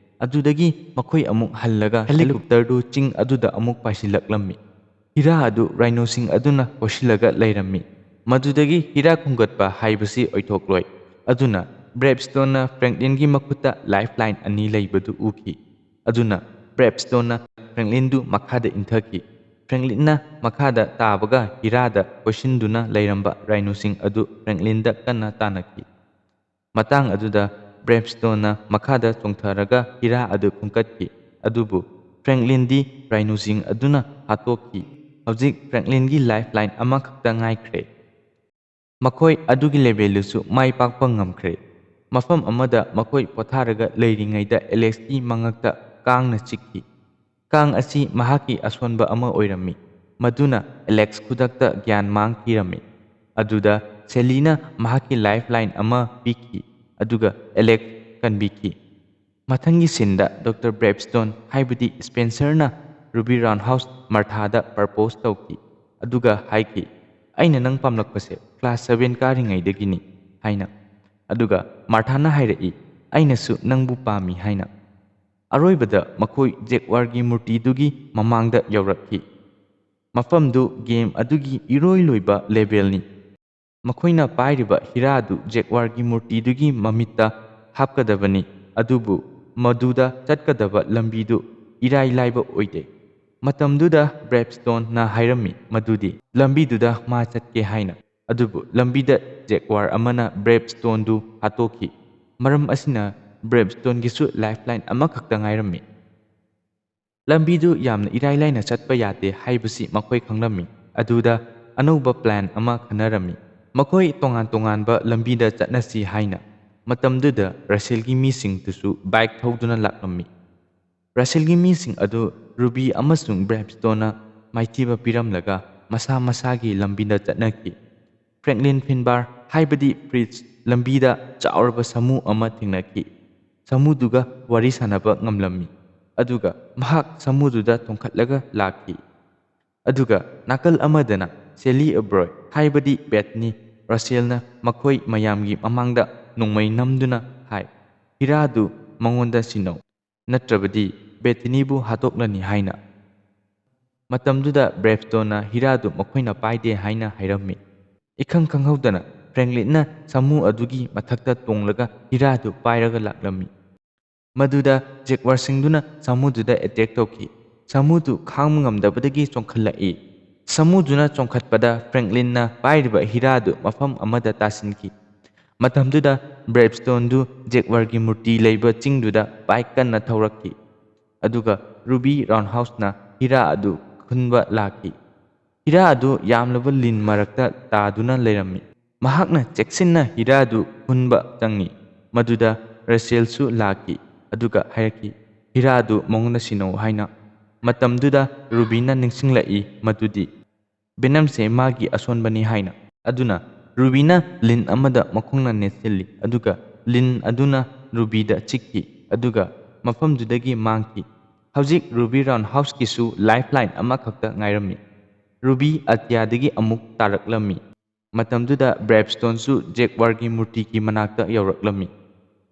ꯑꯗꯨꯗꯒꯤ ꯃꯈꯣꯏ ꯑꯃꯨꯛ ꯍꯜꯂꯒ ꯍꯦꯂꯤꯀꯣꯞꯇꯔꯗꯨ ꯆꯤꯡ ꯑꯗꯨꯗ ꯑꯃꯨꯛ ꯄꯥꯏꯁꯤꯜꯂꯛꯂꯝꯃꯤ꯫ ꯍꯤꯔꯥ ꯑꯗꯨ ꯔꯥꯏꯅꯣꯁꯤꯡ ꯑꯗꯨꯅ ꯀꯣꯏꯁꯤꯜꯂꯒ ꯂꯩꯔꯝꯃꯤ꯫ ꯃꯗꯨꯗꯒꯤ ꯍꯤꯔꯥ ꯈꯨꯟꯒꯠꯄ ꯍꯥꯏꯕꯁꯤ ꯑꯣꯏꯊꯣꯛꯂꯣꯏ꯫ ꯑꯗꯨꯅ ꯕ꯭ꯔꯦꯞꯁ꯭ꯇꯣꯟꯅ ꯐ꯭ꯔꯦꯡꯛꯂꯤꯟꯒꯤ ꯃꯈꯨꯠꯇ ꯂꯥꯏꯐꯂꯥꯏꯟ ꯑꯅꯤ ꯂꯩꯕꯗꯨ ꯎꯈꯤ꯫ ꯑꯗꯨꯅ ꯕ꯭ꯔꯦꯞꯁ꯭ꯇꯣꯟꯅ ꯐ꯭ꯔꯦꯡꯛꯂꯤꯟꯗꯨ ꯃꯈꯥꯗ ꯏꯟꯊꯈꯤ꯫ ꯐ꯭ꯔꯦꯡꯛꯂꯤꯟꯅ ꯃꯈꯥꯗ ꯇꯥꯕꯒ ꯍꯤꯔꯥꯗ ꯀꯣꯏꯁꯤꯟꯗꯨꯅ ꯂꯩꯔꯝꯕ ꯔꯥꯏꯅꯣꯁꯤꯡ ꯑꯗꯨ ꯐ꯭ꯔꯦꯡꯛꯂꯤꯟꯗ ꯀꯟꯅ ꯇꯥꯟꯅꯈꯤ꯫ ꯃꯇꯥꯡ ꯑꯗꯨꯗ ꯕ꯭ꯔꯦꯞꯁ꯭ꯇꯣꯟꯅ ꯃꯈꯥꯗ ꯆꯣꯡꯊꯔꯒ ꯍꯤꯔꯥ ꯑꯗꯨ ꯈꯨꯟꯀꯠꯈꯤ꯫ ꯑꯗꯨꯕꯨ ꯐ꯭ꯔꯦꯡꯛꯂꯤꯟꯗꯤ ꯔꯥꯏꯅꯣꯁꯤꯡ ꯑꯗꯨꯅ ꯍꯥꯠꯇꯣꯛꯈꯤ꯫ ꯍꯧꯖꯤꯛ ꯐ꯭ꯔꯦꯡꯛꯂꯤꯟꯒꯤ ꯂꯥꯏꯐꯂꯥꯏꯟ ꯑꯃꯈꯛꯇ ꯉꯥꯏꯈ꯭ꯔꯦ꯫ ꯃꯈꯣꯏ ꯑꯗꯨꯒꯤ ꯂꯦꯚꯦꯜꯗꯨꯁꯨ ꯃꯥꯏ ꯄꯥꯛꯄ ꯉꯝꯈ꯭ꯔꯦ꯫ ꯃꯐꯝ ꯑꯃꯗ ꯃꯈꯣꯏ ꯄꯣꯊꯥꯔꯒ ꯂꯩꯔꯤꯉꯩꯗ ꯑꯦꯂꯦꯛꯁꯀꯤ ꯃꯉꯛꯇ ꯀꯥꯡꯅ ꯆꯤꯛꯈꯤ꯫ ꯀꯥꯡ ꯑꯁꯤ ꯃꯍꯥꯛꯀꯤ ꯑꯁꯣꯟꯕ ꯑꯃ ꯑꯣꯏꯔꯝꯃꯤ, ꯃꯗꯨꯅ ꯑꯦꯂꯦꯛꯁ ꯈꯨꯗꯛꯇ ꯒ꯭ꯌꯥꯟ ꯃꯥꯡꯈꯤꯔꯝꯃꯤ꯫ ꯑꯗꯨꯗ ꯁꯦꯂꯤꯅ ꯃꯍꯥꯛꯀꯤ ꯂꯥꯏꯐꯂꯥꯏꯟ ꯑꯃ ꯄꯤꯈꯤ, ꯑꯗꯨꯒ ꯑꯦꯂꯦꯛꯁ ꯀꯟꯕꯤꯈꯤ꯫ ꯃꯊꯪꯒꯤ ꯁꯤꯟꯗ ꯗꯣꯛꯇꯔ ꯕ꯭ꯔꯦꯞꯁ꯭ꯇꯣꯟ, ꯍꯥꯏꯕꯗꯤ ꯁ꯭ꯄꯦꯟꯁꯔꯅ ꯔꯨꯕꯤ ꯔꯥꯎꯟꯍꯥꯎꯁ ꯃꯥꯔꯊꯥꯗ ꯄ꯭ꯔꯄꯣꯖ ꯇꯧꯈꯤ, ꯑꯗꯨꯒ ꯍꯥꯏꯈꯤ, "ꯑꯩꯅ ꯅꯪ ꯄꯥꯝꯂꯛꯄꯁꯦ ꯀ꯭ꯂꯥꯁ ꯁꯚꯦꯟ ꯀꯥꯔꯤꯉꯩꯗꯒꯤꯅꯤ" ꯍꯥꯏꯅ꯫ ꯑꯗꯨꯒ ꯃꯥꯔꯊꯥꯅ ꯍꯥꯏꯔꯛꯏ, "ꯑꯩꯅꯁꯨ ꯅꯪꯕꯨ ꯄꯥꯝꯃꯤ" ꯍꯥꯏꯅ꯫ ꯑꯔꯣꯏꯕꯗ ꯃꯈꯣꯏ ꯖꯦꯛꯋꯥꯔꯒꯤ ꯃꯨꯔꯇꯤꯗꯨꯒꯤ ꯃꯃꯥꯡꯗ ꯌꯧꯔꯛꯈꯤ꯫ ꯃꯐꯝꯗꯨ ꯒꯦꯝ ꯑꯗꯨꯒꯤ ꯏꯔꯣꯏ ꯂꯣꯏꯕ ꯂꯦꯚꯦꯜꯅꯤ꯫ ꯃꯈꯣꯏꯅ ꯄꯥꯏꯔꯤꯕ ꯍꯤꯔꯥꯗꯨ ꯖꯦꯛꯋꯥꯔꯒꯤ ꯃꯨꯔꯇꯤꯗꯨꯒꯤ ꯃꯃꯤꯠꯇ ꯍꯥꯞꯀꯗꯕꯅꯤ, ꯑꯗꯨꯕꯨ ꯃꯗꯨꯗ ꯆꯠꯀꯗꯕ ꯂꯝꯕꯤꯗꯨ ꯏꯔꯥꯏ ꯂꯥꯏꯕ ꯑꯣꯏꯗꯦ꯫ ꯃꯇꯝꯗꯨꯗ ꯕ꯭ꯔꯦꯞꯁ꯭ꯇꯣꯟꯅ ꯍꯥꯏꯔꯝꯃꯤ ꯃꯗꯨꯗꯤ ꯂꯝꯕꯤꯗꯨꯗ ꯃꯥ ꯆꯠꯀꯦ ꯍꯥꯏꯅ꯫ ꯑꯗꯨꯕꯨ ꯂꯝꯕꯤꯗ ꯖꯦꯛꯋꯥꯔ ꯑꯃꯅ ꯕ꯭ꯔꯦꯞꯁ꯭ꯇꯣꯟꯗꯨ ꯍꯥꯠꯇꯣꯛꯈꯤ꯫ ꯃꯔꯝ ꯑꯁꯤꯅ ꯕ꯭ꯔꯦꯞꯁ꯭ꯇꯣꯟꯒꯤꯁꯨ ꯂꯥꯏꯐꯂꯥꯏꯟ ꯑꯃꯈꯛꯇ ꯉꯥꯏꯔꯝꯃꯤ꯫ ꯂꯝꯕꯤꯗꯨ ꯌꯥꯝꯅ ꯏꯔꯥꯏ ꯂꯥꯏꯅ ꯆꯠꯄ ꯌꯥꯗꯦ ꯍꯥꯏꯕꯁꯤ ꯃꯈꯣꯏ ꯈꯪꯂꯝꯃꯤ꯫ ꯑꯗꯨꯗ ꯑꯅꯧꯕ ꯄ꯭ꯂꯥꯟ ꯑꯃ ꯈꯟꯅꯔꯝꯃꯤ꯫ ꯃꯈꯣꯏ ꯇꯣꯉꯥꯟ ꯇꯣꯉꯥꯟꯕ ꯂꯝꯕꯤꯗ ꯆꯠꯅꯁꯤ ꯍꯥꯏꯅ꯫ ꯃꯇꯝꯗꯨꯗ ꯔꯁꯦꯜꯒꯤ ꯃꯤꯁꯤꯡꯗꯨꯁꯨ ꯕꯥꯏꯛ ꯊꯧꯗꯨꯅ ꯂꯥꯛꯂꯝꯃꯤ꯫ ꯔꯁꯦꯜꯒꯤ ꯃꯤꯁꯤꯡ ꯑꯗꯨ ꯔꯨꯕꯤ ꯑꯃꯁꯨꯡ ꯕ꯭ꯔꯦꯞꯁ꯭ꯇꯣꯟꯅ ꯃꯥꯏꯊꯤꯕ ꯄꯤꯔꯝꯂꯒ ꯃꯁꯥ ꯃꯁꯥꯒꯤ ꯂꯝꯕꯤꯗ ꯆꯠꯅꯈꯤ꯫ ꯐ꯭ꯔꯦꯡꯛꯂꯤꯟ ꯐꯤꯟꯕꯥꯔ, ꯍꯥꯏꯕꯗꯤ ꯐ꯭ꯔꯤꯠꯖ, ꯂꯝꯕꯤꯗ ꯆꯥꯎꯔꯕ ꯁꯥꯃꯨ ꯑꯃ ꯊꯦꯡꯅꯈꯤ꯫ ꯁꯥꯃꯨꯗꯨꯒ ꯋꯥꯔꯤ ꯁꯥꯟꯅꯕ ꯉꯝꯂꯝꯃꯤ, ꯑꯗꯨꯒ ꯃꯍꯥꯛ ꯁꯥꯃꯨꯗꯨꯗ ꯇꯣꯡꯈꯠꯂꯒ ꯂꯥꯛꯈꯤ꯫ ꯑꯗꯨꯒ ꯅꯥꯀꯜ ꯑꯃꯗꯅ ꯁꯦꯂꯤ ꯑꯦꯕ꯭ꯔꯣꯏ, ꯍꯥꯏꯕꯗꯤ ꯕꯦꯊꯅꯤ ꯔꯁꯦꯜꯅ ꯃꯈꯣꯏ ꯃꯌꯥꯝꯒꯤ ꯃꯃꯥꯡꯗ ꯅꯣꯡꯃꯩ ꯅꯝꯗꯨꯅ ꯍꯥꯏ, "ꯍꯤꯔꯥꯗꯨ ꯃꯉꯣꯟꯗ ꯁꯤꯟꯅꯧ, ꯅꯠꯇ꯭ꯔꯕꯗꯤ ꯕꯦꯊꯅꯤꯕꯨ ꯍꯥꯠꯇꯣꯛꯂꯅꯤ" ꯍꯥꯏꯅ꯫ ꯃꯇꯝꯗꯨꯗ ꯕ꯭ꯔꯦꯞꯁꯇꯣꯟꯅ ꯍꯤꯔꯥꯗꯨ ꯃꯈꯣꯏꯅ ꯄꯥꯏꯗꯦ ꯍꯥꯏꯅ ꯍꯥꯏꯔꯝꯃꯤ꯫ ꯏꯈꯪ ꯈꯪꯍꯧꯗꯅ ꯐ꯭ꯔꯦꯡꯛꯂꯤꯟꯅ ꯁꯥꯃꯨ ꯑꯗꯨꯒꯤ ꯃꯊꯛꯇ ꯇꯣꯡꯂꯒ ꯍꯤꯔꯥꯗꯨ ꯄꯥꯏꯔꯒ ꯂꯥꯛꯂꯝꯃꯤ꯫ ꯃꯗꯨꯗ ꯖꯦꯛꯋꯥꯔꯁꯤꯡꯗꯨꯅ ꯁꯥꯃꯨꯗꯨꯗ ꯑꯦꯇꯦꯛ ꯇꯧꯈꯤ꯫ ꯁꯥꯃꯨꯗꯨ ꯈꯥꯡꯕ ꯉꯝꯗꯕꯗꯒꯤ ꯆꯣꯡꯈꯠꯂꯛꯏ꯫ ꯁꯥꯃꯨꯗꯨꯅ ꯆꯣꯡꯈꯠꯄꯗ ꯐ꯭ꯔꯦꯡꯛꯂꯤꯟꯅ ꯄꯥꯏꯔꯤꯕ ꯍꯤꯔꯥꯗꯨ ꯃꯐꯝ ꯑꯃꯗ ꯇꯥꯁꯤꯟꯈꯤ꯫ ꯃꯇꯝꯗꯨꯗ ꯕ꯭ꯔꯦꯞꯁꯇꯣꯟꯗꯨ ꯖꯦꯛꯋꯥꯔꯒꯤ ꯃꯨꯔꯇꯤ ꯂꯩꯕ ꯆꯤꯡꯗꯨꯗ ꯕꯥꯏꯛ ꯀꯟꯅ ꯊꯧꯔꯛꯈꯤ, ꯑꯗꯨꯒ ꯔꯨꯕꯤ ꯔꯥꯎꯟꯍꯥꯎꯁꯅ ꯍꯤꯔꯥ ꯑꯗꯨ ꯈꯨꯟꯕ ꯂꯥꯛꯈꯤ꯫ ꯍꯤꯔꯥ ꯑꯗꯨ ꯌꯥꯝꯂꯕ ꯂꯤꯟ ꯃꯔꯛꯇ ꯇꯥꯗꯨꯅ ꯂꯩꯔꯝꯃꯤ꯫ ꯃꯍꯥꯛꯅ ꯆꯦꯛꯁꯤꯟꯅ ꯍꯤꯔꯥꯗꯨ ꯈꯨꯟꯕ ꯆꯪꯉꯤ꯫ ꯃꯗꯨꯗ ꯔꯁꯦꯜꯁꯨ ꯂꯥꯛꯈꯤ, ꯑꯗꯨꯒ ꯍꯥꯏꯔꯛꯈꯤ, "ꯍꯤꯔꯥꯗꯨ ꯃꯉꯣꯟꯗ ꯁꯤꯟꯅꯧ" ꯍꯥꯏꯅ꯫ ꯃꯇꯝꯗꯨꯗ ꯔꯨꯕꯤꯅ ꯅꯤꯡꯁꯤꯡꯂꯛꯏ ꯃꯗꯨꯗꯤ ꯕꯦꯅꯝꯁꯦ ꯃꯥꯒꯤ ꯑꯁꯣꯟꯕꯅꯤ ꯍꯥꯏꯅ꯫ ꯑꯗꯨꯅ ꯔꯨꯕꯤꯅ ꯂꯤꯟ ꯑꯃꯗ ꯃꯈꯣꯡꯅ ꯅꯦꯠꯁꯤꯜꯂꯤ, ꯑꯗꯨꯒ ꯂꯤꯟ ꯑꯗꯨꯅ ꯔꯨꯕꯤꯗ ꯆꯤꯛꯈꯤ, ꯑꯗꯨꯒ ꯃꯐꯝꯗꯨꯗꯒꯤ ꯃꯥꯡꯈꯤ꯫ ꯍꯧꯖꯤꯛ ꯔꯨꯕꯤ ꯔꯥꯎꯟꯍꯥꯎꯁꯀꯤꯁꯨ ꯂꯥꯏꯐꯂꯥꯏꯟ ꯑꯃꯈꯛꯇ ꯉꯥꯏꯔꯝꯃꯤ꯫ ꯔꯨꯕꯤ ꯑꯇꯤꯌꯥꯗꯒꯤ ꯑꯃꯨꯛ ꯇꯥꯔꯛꯂꯝꯃꯤ꯫ ꯃꯇꯝꯗꯨꯗ ꯕ꯭ꯔꯦꯞꯁꯇꯣꯟꯁꯨ ꯖꯦꯛꯋꯥꯔꯒꯤ ꯃꯨꯔꯇꯤꯒꯤ ꯃꯅꯥꯛꯇ ꯌꯧꯔꯛꯂꯝꯃꯤ,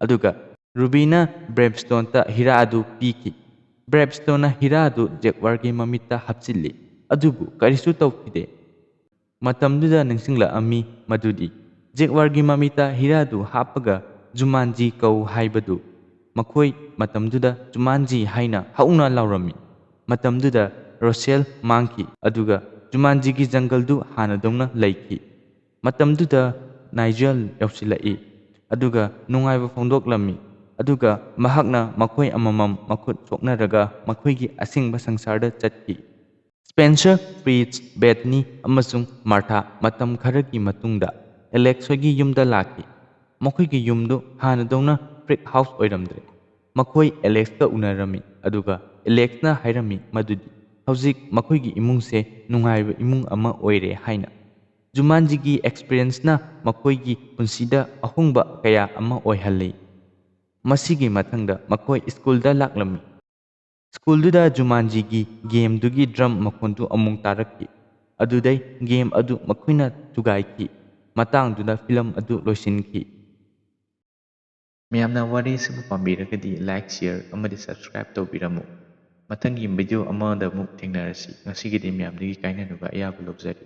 ꯑꯗꯨꯒ ꯔꯨꯕꯤꯅ ꯕ꯭ꯔꯦꯞꯁꯇꯣꯟꯇ ꯍꯤꯔꯥ ꯑꯗꯨ ꯄꯤꯈꯤ꯫ ꯕ꯭ꯔꯦꯞꯁꯇꯣꯟꯅ ꯍꯤꯔꯥ ꯑꯗꯨ ꯖꯦꯛꯋꯥꯔꯒꯤ ꯃꯃꯤꯠꯇ ꯍꯥꯞꯆꯤꯜꯂꯤ, ꯑꯗꯨꯕꯨ ꯀꯔꯤꯁꯨ ꯇꯧꯈꯤꯗꯦ꯫ ꯃꯇꯝꯗꯨꯗ ꯅꯤꯡꯁꯤꯡꯂꯛꯑꯝꯃꯤ ꯃꯗꯨꯗꯤ ꯖꯦꯛꯋꯥꯔꯒꯤ ꯃꯃꯤꯠꯇ ꯍꯤꯔꯥꯗꯨ ꯍꯥꯞꯄꯒ "ꯖꯨꯃꯥꯟꯖꯤ ꯀꯧ" ꯍꯥꯏꯕꯗꯨ꯫ ꯃꯈꯣꯏ ꯃꯇꯝꯗꯨꯗ "ꯖꯨꯃꯥꯟꯖꯤ" ꯍꯥꯏꯅ ꯍꯧꯅ ꯂꯥꯎꯔꯝꯃꯤ꯫ ꯃꯇꯝꯗꯨꯗ ꯔꯣꯁꯦꯜ ꯃꯥꯡꯈꯤ, ꯑꯗꯨꯒ ꯖꯨꯃꯥꯟꯖꯤꯒꯤ ꯖꯪꯒꯜꯗꯨ ꯍꯥꯟꯅꯗꯧꯅ ꯂꯩꯈꯤ꯫ ꯃꯇꯝꯗꯨꯗ ꯅꯥꯏꯖꯦꯜ ꯌꯧꯁꯤꯜꯂꯛꯏ, ꯑꯗꯨꯒ ꯅꯨꯡꯉꯥꯏꯕ ꯐꯣꯡꯗꯣꯛꯂꯝꯃꯤ, ꯑꯗꯨꯒ ꯃꯍꯥꯛꯅ ꯃꯈꯣꯏ ꯑꯃꯃꯝ ꯃꯈꯨꯠ ꯁꯣꯛꯅꯔꯒ ꯃꯈꯣꯏꯒꯤ ꯑꯁꯦꯡꯕ ꯁꯪꯁꯥꯔꯗ ꯆꯠꯈꯤ꯫ ꯁ꯭ꯄꯦꯟꯁꯔ, ꯐ꯭ꯔꯤꯠꯖ, ꯕꯦꯊꯅꯤ ꯑꯃꯁꯨꯡ ꯃꯥꯔꯊꯥ ꯃꯇꯝ ꯈꯔꯒꯤ ꯃꯇꯨꯡꯗ ꯑꯦꯂꯦꯛꯁ ꯍꯣꯏꯒꯤ ꯌꯨꯝꯗ ꯂꯥꯛꯈꯤ꯫ ꯃꯈꯣꯏꯒꯤ ꯌꯨꯝꯗꯨ ꯍꯥꯟꯅꯗꯧꯅ ꯕ꯭ꯔꯤꯛ ꯍꯥꯎꯁ ꯑꯣꯏꯔꯝꯗ꯭ꯔꯦ꯫ ꯃꯈꯣꯏ ꯑꯦꯂꯦꯛꯁꯀ ꯎꯅꯔꯝꯃꯤ, ꯑꯗꯨꯒ ꯑꯦꯂꯦꯛꯁꯅ ꯍꯥꯏꯔꯝꯃꯤ ꯃꯗꯨꯗꯤ ꯍꯧꯖꯤꯛ ꯃꯈꯣꯏꯒꯤ ꯏꯃꯨꯡꯁꯦ ꯅꯨꯡꯉꯥꯏꯕ ꯏꯃꯨꯡ ꯑꯃ ꯑꯣꯏꯔꯦ ꯍꯥꯏꯅ꯫ ꯖꯨꯃꯥꯟꯖꯤꯒꯤ ꯑꯦꯛꯁꯄꯤꯔꯤꯌꯦꯟꯁꯅ ꯃꯈꯣꯏꯒꯤ ꯄꯨꯟꯁꯤꯗ ꯑꯍꯣꯡꯕ ꯀꯌꯥ ꯑꯃ ꯑꯣꯏꯍꯜꯂꯤ꯫ ꯃꯁꯤꯒꯤ ꯃꯊꯪꯗ ꯃꯈꯣꯏ ꯁ꯭ꯀꯨꯜꯗ ꯂꯥꯛꯂꯝꯃꯤ꯫ ꯁ꯭ꯀꯨꯜꯗꯨꯗ ꯖꯨꯃꯥꯟꯖꯤꯒꯤ ꯒꯦꯝꯗꯨꯒꯤ ꯗ꯭ꯔꯝ ꯃꯈꯣꯟꯗꯨ ꯑꯃꯨꯛ ꯇꯥꯔꯛꯈꯤ꯫ ꯑꯗꯨꯗꯩ ꯒꯦꯝ ꯑꯗꯨ ꯃꯈꯣꯏꯅ ꯊꯨꯒꯥꯏꯈꯤ꯫ ꯃꯇꯥꯡꯗꯨꯗ ꯐꯤꯂꯝ ꯑꯗꯨ ꯂꯣꯏꯁꯤꯟꯈꯤ꯫ ꯃꯌꯥꯝꯅ ꯋꯥꯔꯤ ꯑꯁꯤꯕꯨ ꯄꯥꯝꯕꯤꯔꯒꯗꯤ like, share ꯑꯃꯗꯤ subscribe ꯇꯧꯕꯤꯔꯝꯃꯨ꯫ ꯃꯊꯪꯒꯤ ꯚꯤꯗꯤꯑꯣ ꯑꯃꯗ ꯑꯃꯨꯛ ꯊꯦꯡꯅꯔꯁꯤ꯫ ꯉꯁꯤꯒꯤꯗꯤ ꯃꯌꯥꯝꯗꯒꯤ ꯀꯥꯏꯅꯅꯕ ꯑꯌꯥꯕ ꯂꯧꯖꯔꯤ꯫